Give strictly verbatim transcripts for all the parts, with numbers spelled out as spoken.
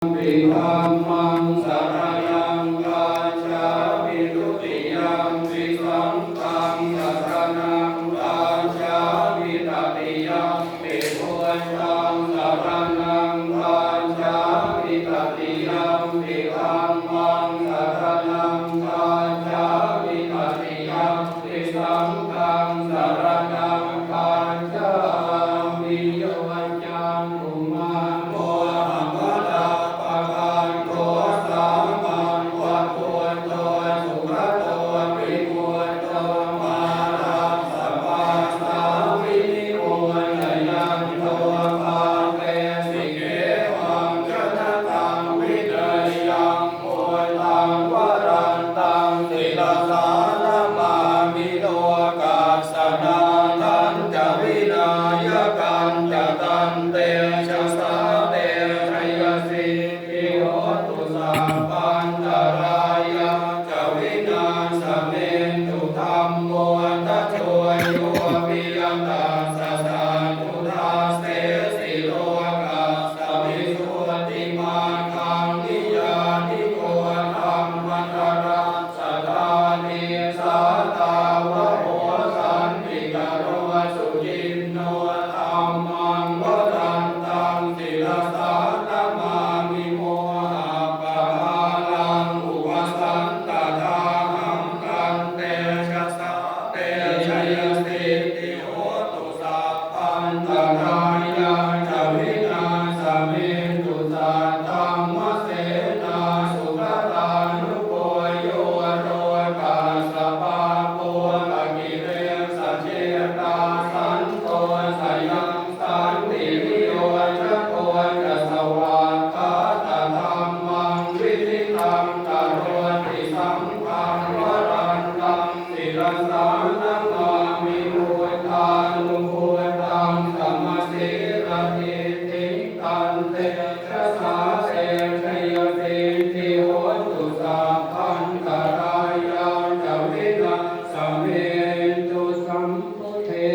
Dhammaṃ saraṇaṃ gacchāmi. Dutiyampi saṅghaṃ saraṇaṃ gacchāmi. Tatiyampi buddhaṃ saraṇaṃ gacchāmi. Tatiyampi dhammaṃ saraṇaṃ gacchāmi. Tatiyampi saṅghaṃ saraṇaṃ gacchāmi. Yo cakkhumā mohamalāpakaṭṭho, sāmaṃ va buddho sugato vimutto, mārassa pāsā vinimūcayanto, pāpesi khemaṃ janataṃ vineyyaṃ. Buddhaṃ varantaṃ sirasā namāmi, lokassa nāthañca vināyakañca, tantejasā te jayasiddhi hotu, sabbantarāyā ca vināsamentu. Dhammo dhajo yo viya tassa satthu, dassesi lokassa visuddhimaggaṃ, niyyāniko dhammadharassa dānī, sātāvaho santikaro suciṇṇo. Dhammaṃ varantaṃ sirasā namāmi, mohappadālaṃ upasantadāhaṃ, tantejasā te jayasiddhi hotu, sabbantarāyā ca vināsamentu. Saddhammasenā sugatānugo yo, lokassa pāpokakilesajera, santo sayaṃ santi viyojako ca, svākkhātadhammaṃ viditaṃ karoti. Saṅghaṃ varantaṃ sirasā namāmi, buddhānubuddhaṃ samasīladiṭṭhiṃ, tantejasā te jayasiddhi hotu, sabbantarāyā ca vināsamentu. Sambuddhe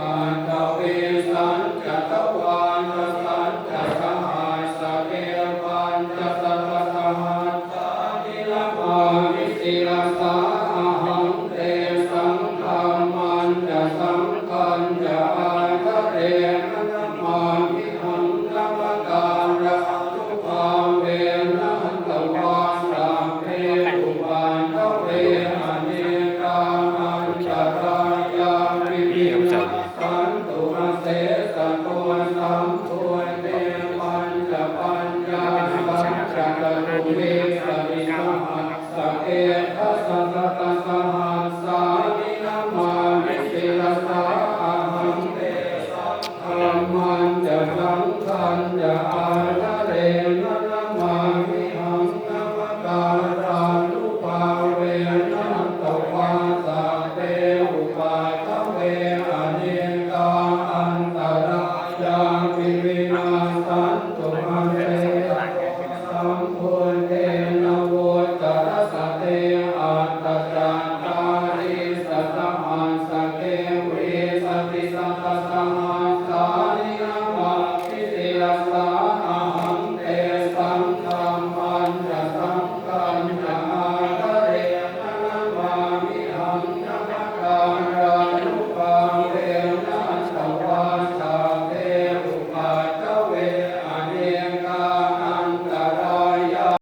aṭṭhavīsañca dvādasañca sahassake, pañcasatasahassāni namāmi sirasā ahaṃ. Tesaṃ dhammañca saṅghañca ādarena namāmihaṃ, namakārānubhāvena hantvā sabbe upaddave, anekā antarāyāpi vinassantu asesato. Sambuddhe pañcapaññāsañca catuvīsa